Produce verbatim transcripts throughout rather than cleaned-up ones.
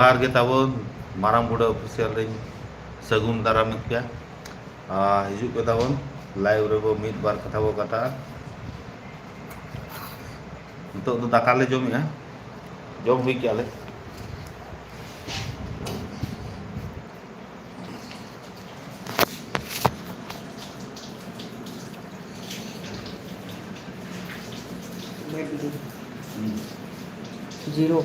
ᱡᱚᱦᱟᱨ ᱜᱮ ᱛᱟᱵᱚᱱ, ᱢᱟᱨᱟᱝ ᱵᱩᱰᱷᱟᱹ ᱚᱯᱷᱤᱥᱤᱭᱟᱞ ᱨᱤᱧ ᱥᱟᱹᱜᱩᱱ ᱫᱟᱨᱟᱢᱮᱫ ᱯᱮᱭᱟ᱾ ᱟᱨ ᱦᱤᱡᱩᱜ ᱯᱮ ᱛᱟᱵᱚᱱ, ᱞᱟᱭᱤᱵᱷ ᱨᱮᱵᱚ ᱢᱤᱫ ᱵᱟᱨ ᱠᱟᱛᱷᱟ ᱵᱚ ᱠᱟᱛᱷᱟᱜᱼᱟ᱾ ᱱᱤᱛᱚᱜ ᱫᱚ ᱫᱟᱠᱟ ᱞᱮ ᱡᱚᱢᱮᱜᱼᱟ, ᱡᱚᱢ ᱦᱩᱭ ᱠᱮᱜᱼᱟ ᱞᱮ᱾ ᱡᱤᱨᱳ᱾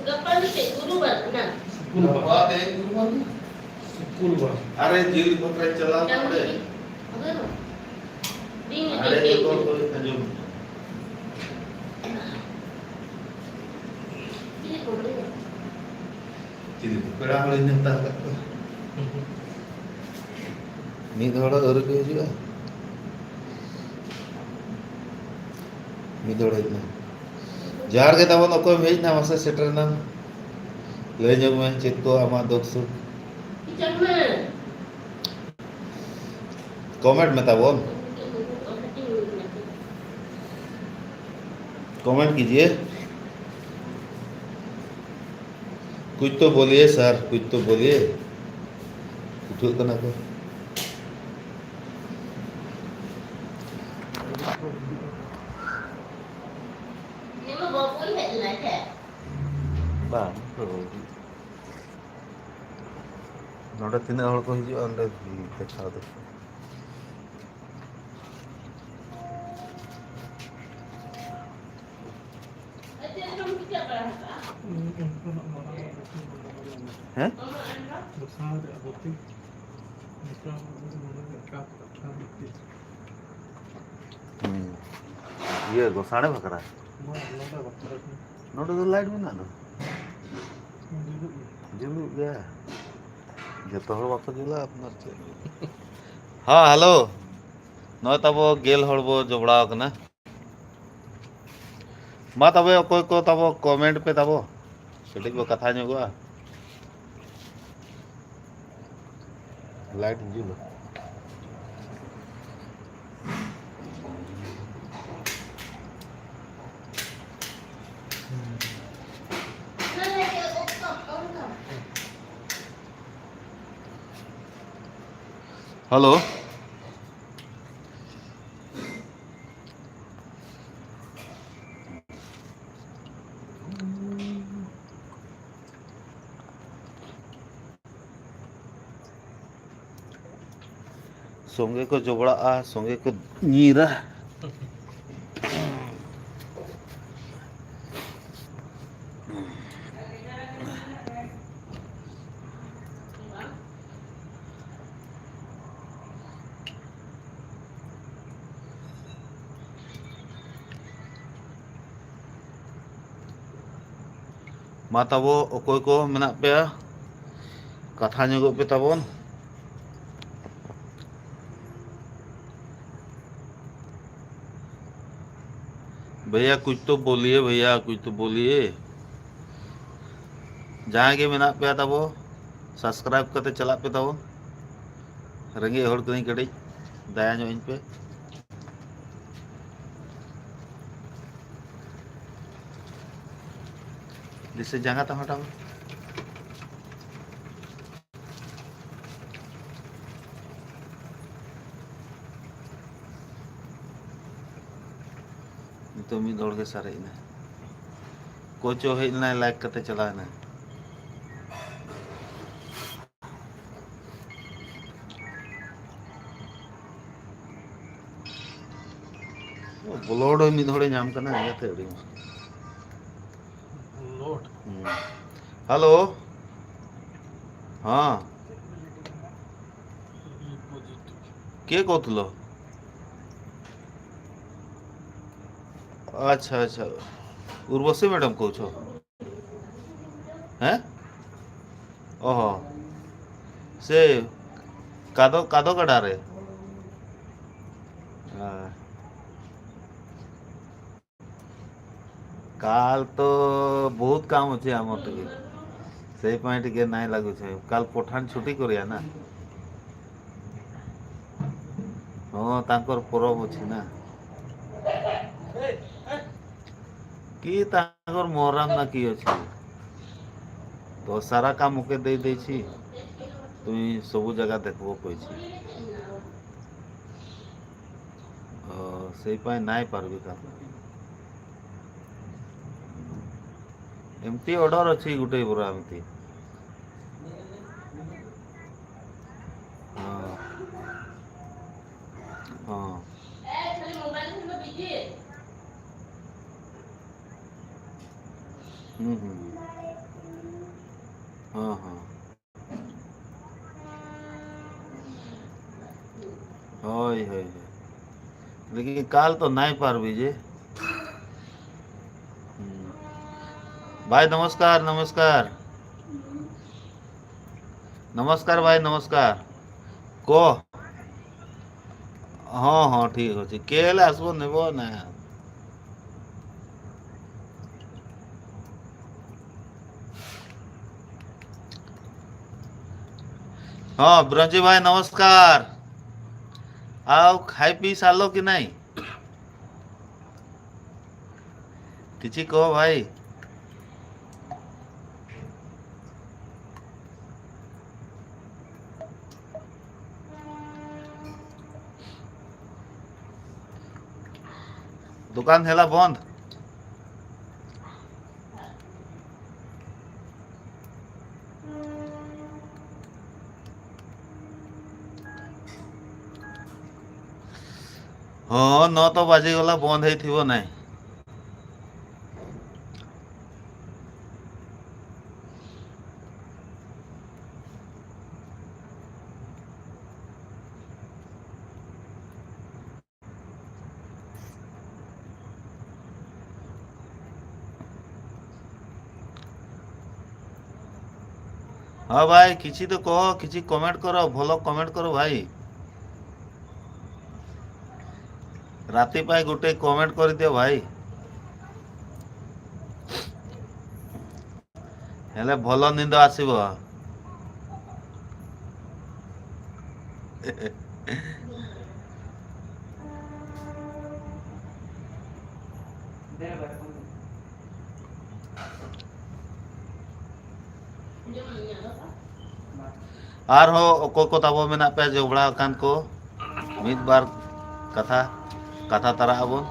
ᱜᱟᱯᱟ ᱫᱚ ᱪᱮᱫ ᱜᱩᱨᱩᱵᱟᱨ ᱠᱟᱱᱟ? ᱥᱩᱠᱩᱞᱵᱟᱨ᱾ ᱜᱟᱯᱟ ᱛᱮᱦᱮᱧ ᱜᱩᱨᱩᱵᱟᱨ ᱠᱟᱱᱟ᱾ ᱥᱩᱠᱩᱞᱵᱟᱨ᱾ ᱟᱨᱮ ᱡᱤᱞ ᱠᱚᱴᱨᱟ ᱪᱟᱞᱟᱣ ᱰᱟᱝᱨᱤ ᱠᱟᱛᱮ᱾ ᱟᱫᱚ ᱵᱤᱧ ᱟᱨᱮ ᱵᱤᱧ ᱡᱚᱛᱚ ᱵᱤᱧ᱾ ᱠᱚ ᱟᱸᱡᱚᱢ᱾ ᱪᱮᱫ ᱠᱚ ᱵᱚᱞᱮ? ᱪᱤᱞᱤ ᱠᱚ ᱯᱮᱲᱟ ᱦᱚᱲᱤᱧ ᱱᱮᱣᱛᱟ ᱟᱠᱟᱫ ᱠᱚᱣᱟ᱾ ᱢᱤᱫ ᱦᱚᱲ ᱟᱹᱣᱨᱤ ᱠᱚ ᱦᱤᱡᱩᱜᱼᱟ᱾ ᱢᱤᱫ ᱦᱚᱲ ᱦᱮᱡ ᱮᱱᱟ᱾ ᱡᱚᱦᱟᱨ ᱜᱮ ᱛᱟᱵᱚᱱ, ᱚᱠᱚᱭᱮᱢ ᱦᱮᱡ ᱮᱱᱟ ᱢᱟᱥᱮ ᱥᱮᱴᱮᱨ ᱮᱱᱟᱢ? ᱞᱟᱹᱭ ᱧᱚᱜ ᱢᱮ ᱪᱮᱫ ᱠᱚ ᱟᱢᱟᱜ ᱫᱩᱠ ᱥᱩᱠ? ᱠᱚᱢᱮᱱᱴ ᱢᱮ ᱛᱟᱵᱚᱱ᱾ ᱠᱚᱢᱮᱱᱴ ᱠᱤᱡᱤᱭᱮ᱾ कुछ तो बोलिए सर, कुछ तो बोलिए। ᱩᱴᱷᱟᱹᱜ ᱠᱟᱱᱟ ᱠᱚ᱾ ᱵᱟᱝ, ᱱᱚᱰᱮ ᱛᱤᱱᱟᱹᱜ ᱦᱚᱲ ᱠᱚ ᱦᱤᱡᱩᱜᱼᱟ, ᱚᱸᱰᱮ ᱫᱮᱠᱷᱟᱣ ᱫᱚ᱾ ᱦᱮᱸ? ᱜᱚᱥᱟᱬᱮ ᱨᱮᱭᱟᱜ ᱵᱟᱹᱛᱤ᱾ ᱱᱮᱛᱟᱨ ᱱᱚᱰᱮ ᱮᱠᱟᱞ ᱠᱟᱛᱷᱟ ᱵᱟᱹᱛᱤ᱾ ᱦᱩᱸ᱾ ᱤᱭᱟᱹ, ᱜᱚᱥᱟᱬᱮ ᱵᱟᱠᱷᱨᱟ? ᱵᱟᱝ, ᱱᱚᱰᱮ ᱵᱟᱠᱷᱨᱟ ᱜᱮ᱾ ᱱᱚᱰᱮ ᱫᱚ ᱞᱟᱭᱤᱴ ᱢᱮᱱᱟᱜ ᱫᱚ᱾ ᱡᱩᱞᱩᱜ ᱜᱮᱭᱟ᱾ ᱡᱩᱞᱩᱜ ᱜᱮᱭᱟ᱾ ᱡᱚᱛᱚ ᱦᱚᱲ ᱵᱟᱠᱚ ᱡᱩᱞᱟ, ᱟᱯᱱᱟᱨ ᱪᱮᱫ? ᱦᱮᱸ, ᱦᱮᱞᱳ᱾ ᱱᱚᱜᱼᱚᱭ ᱛᱟᱵᱚ ᱜᱮᱞ ᱦᱚᱲ ᱵᱚ ᱡᱚᱵᱲᱟᱣ ᱟᱠᱟᱱᱟ᱾ ᱢᱟ ᱛᱚᱵᱮ ᱚᱠᱚᱭ ᱠᱚ ᱛᱟᱵᱚ comment ᱯᱮ ᱛᱟᱵᱚ, ᱠᱟᱹᱴᱤᱡ ᱵᱚ ᱠᱟᱛᱷᱟ ᱧᱚᱜᱚᱜᱼᱟ᱾ ᱞᱟᱭᱤᱴ ᱡᱩᱞᱟ᱾ ᱦᱮᱞᱳ᱾ ᱥᱚᱸᱜᱮ ᱠᱚ ᱡᱚᱵᱲᱟᱜᱼᱟ, ᱥᱚᱸᱜᱮ ᱠᱚ ᱧᱤᱨᱟ᱾ ᱢᱟ ᱛᱟᱵᱚ, ᱚᱠᱚᱭ ᱠᱚ ᱢᱮᱱᱟᱜ ᱯᱮᱭᱟ, ᱠᱟᱛᱷᱟ ᱧᱚᱜᱚᱜ ᱯᱮ ᱛᱟᱵᱚᱱ᱾ भैया कुछ तो बोलिए, भैया कुछ तो बोलिए। ᱡᱟᱦᱟᱸᱭ ᱜᱮ ᱢᱮᱱᱟᱜ ᱯᱮᱭᱟ ᱛᱟᱵᱚ, subscribe ᱠᱟᱛᱮ ᱪᱟᱞᱟᱜ ᱯᱮ ᱛᱟᱵᱚ᱾ ᱨᱮᱸᱜᱮᱡ ᱦᱚᱲ ᱠᱟᱹᱱᱟᱹᱧ, ᱠᱟᱹᱴᱤᱡ ᱫᱟᱭᱟ ᱧᱚᱜ ᱟᱹᱧ ᱯᱮ᱾ ᱫᱤᱥᱟᱹ ᱡᱟᱸᱜᱟ ᱛᱟᱢ ᱦᱟᱴᱟᱣ ᱢᱮ᱾ ᱱᱤᱛᱚᱜ ᱢᱤᱫ ᱦᱚᱲ ᱜᱮ ᱥᱟᱨᱮᱡ ᱮᱱᱟ᱾ ᱚᱠᱚᱭ ᱪᱚ ᱦᱮᱡ ᱞᱮᱱᱟᱭ, like ᱠᱟᱛᱮ ᱪᱟᱞᱟᱣ ᱮᱱᱟᱭ᱾ ᱵᱞᱚᱰ ᱢᱤᱫ ᱦᱚᱲᱮ ᱧᱟᱢ ᱠᱟᱱᱟ, ᱤᱭᱟᱹᱛᱮ ᱟᱹᱰᱤ ᱢᱩᱥᱠᱤᱞ᱾ ᱵᱞᱚᱰ᱾ ᱦᱩᱸ᱾ ᱦᱮᱞᱳ᱾ ହଁ। କିଏ କହୁଥିଲ? ଆଚ୍ଛା, ଆଚ୍ଛା। ଉର୍ବଶୀ ମ୍ୟାଡ଼ାମ କହୁଛ? ହେଁ? ଓହୋ। ସେ କାଦ, କାଦ ଗଡ଼ାରେ? ଆ। କାଲ ତ ବହୁତ କାମ ଅଛି ଆମର ଟିକେ, ସେଇପାଇଁ ଟିକେ ନାଇଁ ଲାଗୁଛି। କାଲ ପଠାନ ଛୁଟି କରିବା ନା। ହଁ, ତାଙ୍କର ପରବ ଅଛି ନା। କି ତାଙ୍କର ମହରମ ନା କି ଅଛି? ତ ସାରା କାମ କେ ଦେଇ ଦେଇଛି, ତୁଇ ସବୁ ଜାଗା ଦେଖିବ କହିଛି। ଅ, ସେଇପାଇଁ ନାଇଁ ପାରିବି କା। ଏମିତି ଅର୍ଡର ଅଛି ଗୋଟେ ପୁରା ଏମିତି। ହଁ। ହଁ। ହୁଁ, ହୁଁ। ହଁ, ହଁ। ହଇ, ହଇ, ହଇ। ଲେକିନ କାଲ ତ ନାଇଁ ପାରବି ଯେ। ହୁଁ। ଭାଇ ନମସ୍କାର, ନମସ୍କାର। ନମସ୍କାର ଭାଇ, ନମସ୍କାର। କହ। ହଁ, ହଁ, ଠିକ ଅଛି। କେ ହେଲେ ଆସିବ, ନେବ ନା? ହଁ, ବ୍ରଞ୍ଜି ଭାଇ, ନମସ୍କାର। ଆଉ ଖାଇ ପିଇ ସାରିଲ କି ନାଇଁ? କିଛି କହ ଭାଇ। ଦୋକାନ ହେଲା ବନ୍ଦ। ହଁ, ନଅ ତ ବାଜିଗଲା, ବନ୍ଦ ହେଇଥିବ ନାଇଁ। ହଁ ଭାଇ, କିଛି ତ କହ, କିଛି କମେଣ୍ଟ କର, ଭଲ କମେଣ୍ଟ କର ଭାଇ। ରାତି ପାଇଁ ଗୋଟେ କମେଣ୍ଟ କରିଦିଅ ଭାଇ। ହେଲେ ଭଲ ନିଦ ଆସିବ। ᱟᱨᱦᱚᱸ ᱚᱠᱚᱭ ᱠᱚ ᱛᱟᱵᱚ ᱢᱮᱱᱟᱜ ᱯᱮᱭᱟ ᱡᱚᱵᱲᱟ ᱟᱠᱟᱱ ᱠᱚ, ᱢᱤᱫ ᱵᱟᱨ ᱠᱟᱛᱷᱟ, ᱠᱟᱛᱷᱟ ᱛᱟᱨᱟᱜ ᱟᱵᱚᱱ᱾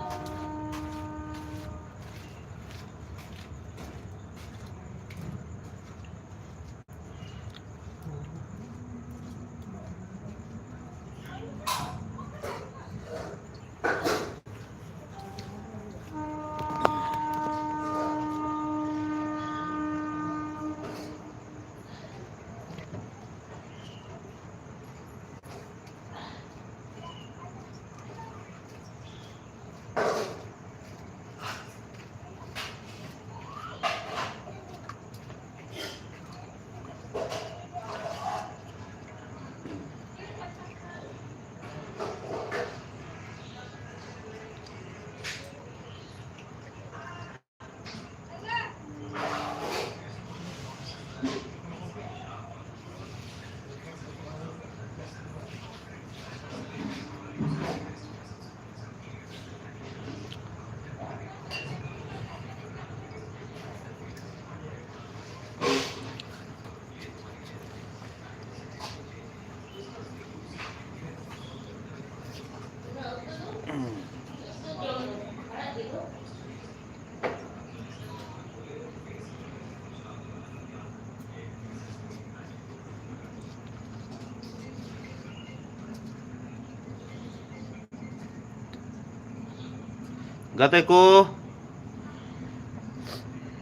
ᱜᱟᱛᱮ ᱠᱚ,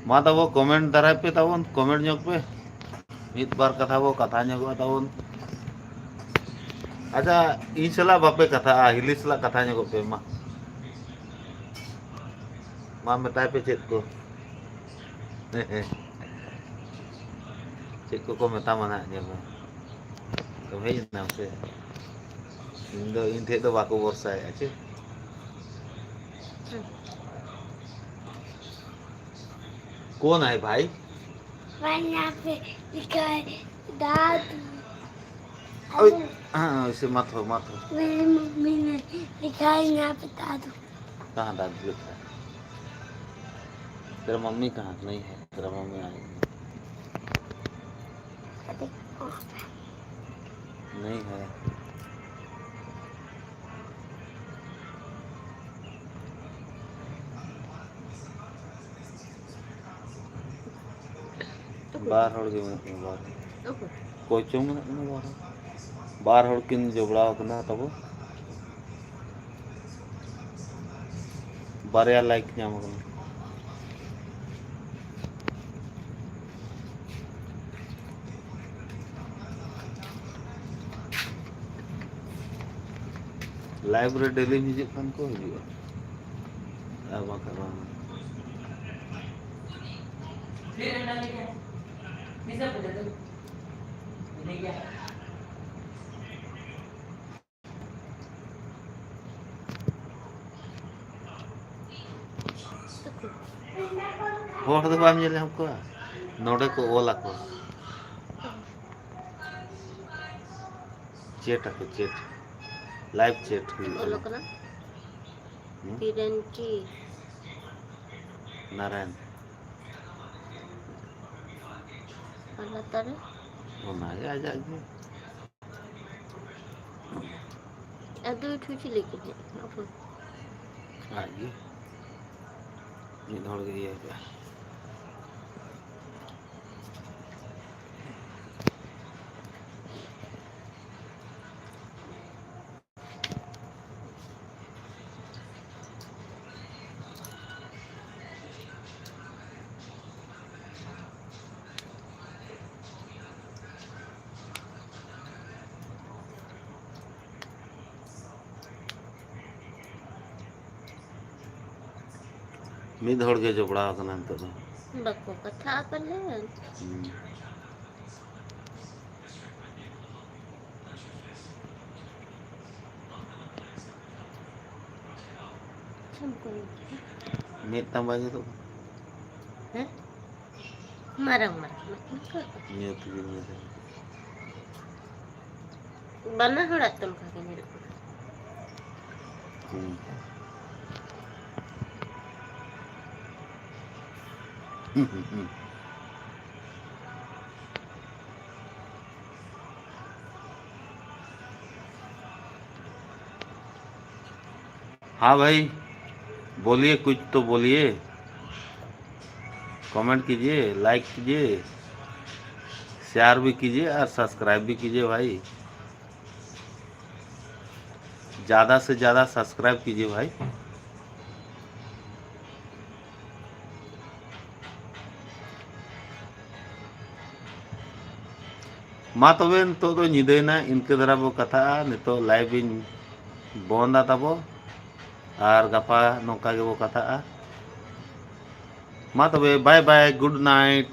ᱢᱟ ᱛᱟᱵᱚ ᱠᱚᱢᱮᱱᱴ ᱫᱟᱨᱟᱭ ᱯᱮ ᱛᱟᱵᱚᱱ, ᱠᱚᱢᱮᱱᱴ ᱧᱚᱜ ᱯᱮ, ᱢᱤᱫ ᱵᱟᱨ ᱠᱟᱛᱷᱟ ᱵᱚ ᱠᱟᱛᱷᱟ ᱧᱚᱜᱚᱜᱼᱟ ᱛᱟᱵᱚᱱ᱾ ᱟᱪᱪᱷᱟ, ᱤᱧ ᱥᱟᱞᱟᱜ ᱵᱟᱯᱮ ᱠᱟᱛᱷᱟᱜᱼᱟ, ᱦᱤᱞᱤ ᱥᱟᱞᱟᱜ ᱠᱟᱛᱷᱟ ᱧᱚᱜᱚᱜ ᱯᱮ ᱢᱟ᱾ ᱢᱟ ᱢᱮᱛᱟᱭ ᱯᱮ ᱪᱮᱫ ᱠᱚ᱾ ᱪᱮᱫ ᱠᱚᱠᱚ ᱢᱮᱛᱟᱢᱟ ᱱᱟᱦᱟᱜ, ᱧᱮᱞ ᱢᱮ᱾ ᱛᱚ ᱦᱮᱡ ᱮᱱᱟᱢ ᱥᱮ? ᱤᱧ ᱫᱚ, ᱤᱧ ᱴᱷᱮᱡ ᱫᱚ ᱵᱟᱠᱚ ᱵᱷᱚᱨᱥᱟᱭᱮᱫᱼᱟ ᱪᱮ? कौन है भाई? भाई, यहाँ पे लिखा है दादू। ओए, हाँ, इसे मत हो, मत हो। मेरी मम्मी ने लिखा है यहाँ पे दादू। कहाँ दादू लिखा है? तेरा मम्मी कहाँ? नहीं है, तेरा मम्मी आई। नहीं है। ᱵᱟᱨ ᱦᱚᱲ ᱜᱮ ᱢᱮᱱᱟᱜ ᱠᱤᱱᱟ, ᱵᱟᱨ ᱦᱚᱲ᱾ ᱚᱠᱚᱭ? ᱚᱠᱚᱭ ᱪᱚᱝ ᱢᱮᱱᱟᱜ ᱠᱤᱱᱟ, ᱵᱟᱨ ᱦᱚᱲ᱾ ᱵᱟᱨ ᱦᱚᱲ ᱠᱤᱱ ᱡᱚᱵᱲᱟᱣ ᱠᱟᱱᱟ ᱛᱟᱵᱚ᱾ ᱵᱟᱨᱭᱟ ᱞᱟᱭᱤᱠ ᱧᱟᱢ ᱟᱠᱟᱱᱟ᱾ ᱞᱟᱭᱤᱵᱷ ᱨᱮ ᱰᱮᱞᱤᱢ ᱦᱤᱡᱩᱜ ᱠᱷᱟᱱ ᱠᱚ ᱦᱤᱡᱩᱜᱼᱟ, ᱟᱨ ᱵᱟᱝᱠᱷᱟᱱ ᱵᱟᱝ᱾ ᱦᱚᱲ ᱫᱚ ᱵᱟᱢ ᱧᱮᱞ ᱧᱟᱢ ᱠᱚᱣᱟ, ᱱᱚᱰᱮ ᱠᱚ ᱚᱞ ᱟᱠᱚ᱾ ᱪᱮᱴ ᱟᱠᱚ, ᱪᱮᱴ, ᱞᱟᱭᱤᱵᱷ ᱪᱮᱴ ᱦᱩᱭᱩᱜ ᱚᱞ ᱠᱟᱱᱟ᱾ ᱠᱟᱱᱟ? ᱦᱩᱸ? ᱵᱤᱨᱮᱱ ᱪᱤ? ᱱᱟᱨᱟᱭᱚᱱ᱾ ᱟᱨ ᱞᱟᱛᱟᱨ ᱨᱮ? ᱚᱱᱟᱜᱮ ᱟᱡᱟᱜ ᱜᱮ᱾ ᱟᱫᱚ ᱴᱷᱩ ᱪᱤᱞᱤ ᱠᱟᱱᱟᱭ? ᱟᱡ ᱜᱮ᱾ ᱢᱤᱫ ᱦᱚᱲ ᱜᱮ ᱤᱭᱟᱹ ᱠᱟᱜᱼᱟ᱾ ᱢᱤᱫ ᱦᱚᱲ ᱜᱮ ᱡᱚᱯᱲᱟᱣ ᱟᱠᱟᱱᱟ ᱱᱤᱛᱚᱜ ᱫᱚ᱾ ᱵᱟᱠᱚ ᱠᱟᱛᱷᱟᱜᱼᱟ ᱯᱟᱞᱮᱱ᱾ ᱦᱩᱸ᱾ ᱢᱮᱫ ᱛᱟᱢ ᱵᱟᱭ ᱧᱮᱞᱚᱜ ᱠᱟᱱᱟ᱾ ᱦᱮᱸ? ᱢᱟᱨᱟᱝ ᱢᱟᱨᱟᱝ ᱢᱮᱫ ᱛᱟᱢ᱾ ᱧᱮᱞ ᱛᱮᱜᱮ ᱧᱮᱞ ᱮᱫᱟ᱾ ᱵᱟᱱᱟ ᱦᱚᱲᱟᱜ ᱛᱚ ᱚᱱᱠᱟ ᱜᱮ ᱧᱮᱞᱚᱜ ᱠᱟᱱᱟ᱾ ᱦᱩᱸ᱾ हाँ भाई, बोलिए, कुछ तो बोलिए। कमेंट कीजिए, लाइक कीजिए, शेयर भी कीजिए और सब्सक्राइब भी कीजिए भाई। ज़्यादा से ज़्यादा सब्सक्राइब कीजिए भाई। ᱢᱟ ᱛᱚᱵᱮ, ᱱᱤᱛᱚᱜ ᱫᱚ ᱧᱤᱫᱟᱹᱭᱮᱱᱟ, ᱤᱱᱠᱟᱹ ᱫᱷᱟᱨᱟ ᱵᱚ ᱠᱟᱛᱷᱟᱜᱼᱟ᱾ ᱱᱤᱛᱚᱜ ᱞᱟᱭᱤᱵᱷ ᱤᱧ ᱵᱚᱱᱫᱟ ᱛᱟᱵᱚ, ᱟᱨ ᱜᱟᱯᱟ ᱱᱚᱝᱠᱟ ᱜᱮᱵᱚ ᱠᱟᱛᱷᱟᱜᱼᱟ᱾ ᱢᱟ ᱛᱚᱵᱮ, ᱵᱟᱭ ᱵᱟᱭ, ᱜᱩᱰ ᱱᱟᱭᱤᱴ᱾